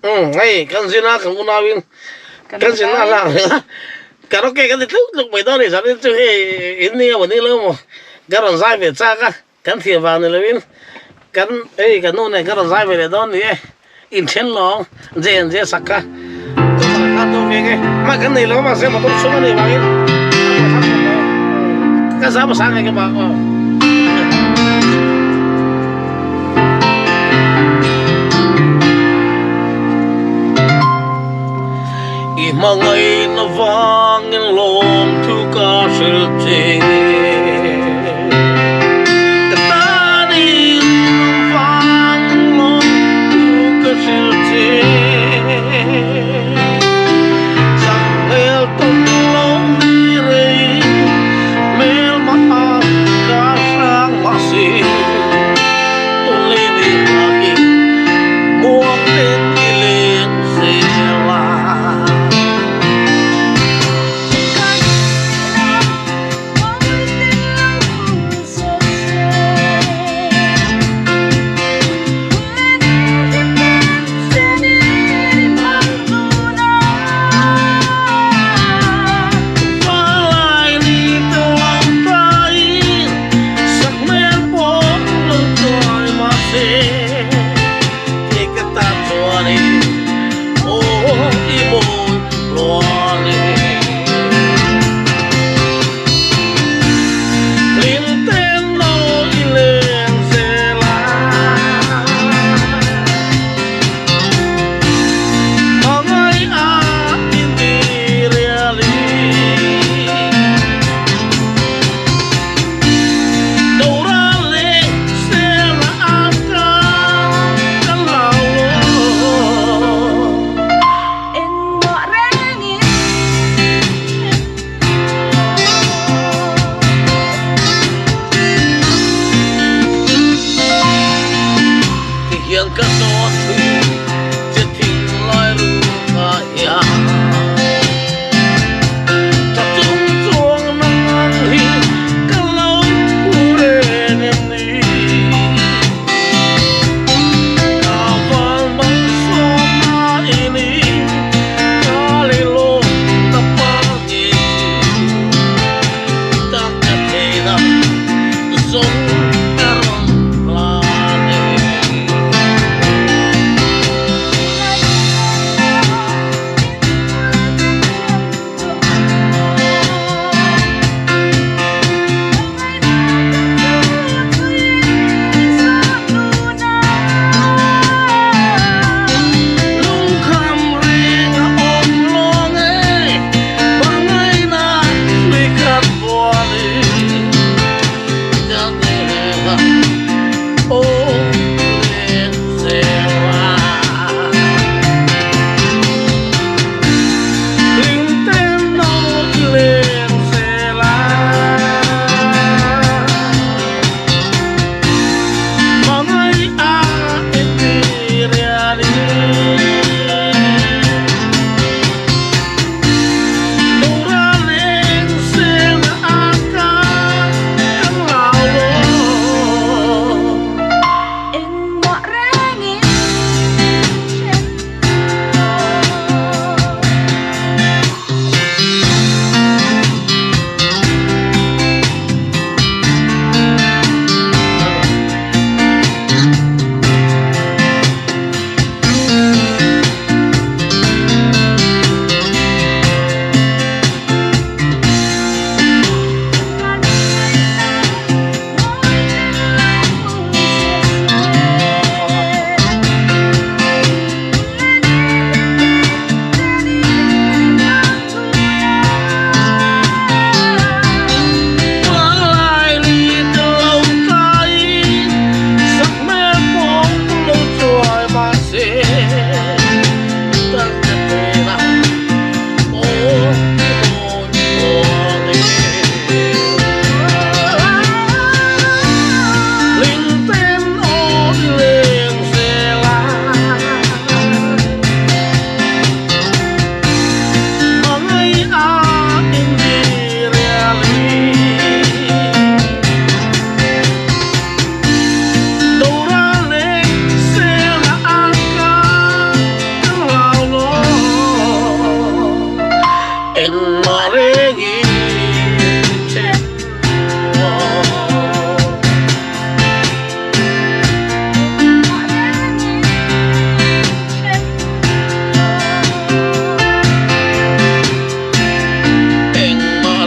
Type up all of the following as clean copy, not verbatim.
Umm hei kan zin a kan unauin kan zin a hlak reng a karaoke kan ti tluk tluk mai dawn a ni zanin chu hei in nia maw ni lo maw ka rawn zai ve chak a kan thiam vang ni loin kan hei ka nu nen ka rawn zai ve leh dawn ni e inthen lawng J and J sak kha tunah khan dawn ve nge hma kan nei lo mahse motor chhung a nih vangin a buaithlak khawp mai ka zam a sang nge ka bak aw. I hmangaihna vangin lawmthu ka hrilh che. Ka tanin vangin lawmthu ka hrilh che. Changel tum lo ni rei hmelma ka hrang mahse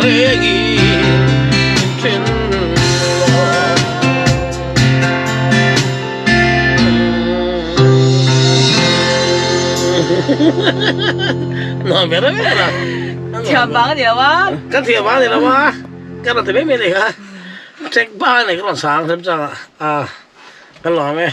Rengi min then lo. Nuam ber ber a. Thiam vang a ni lo a. Ka thiam vang a ni lo a. Ka rawn ti mai mai a ni kha. Check ba a ni ka rawn sang remchang a. Ka lawm e.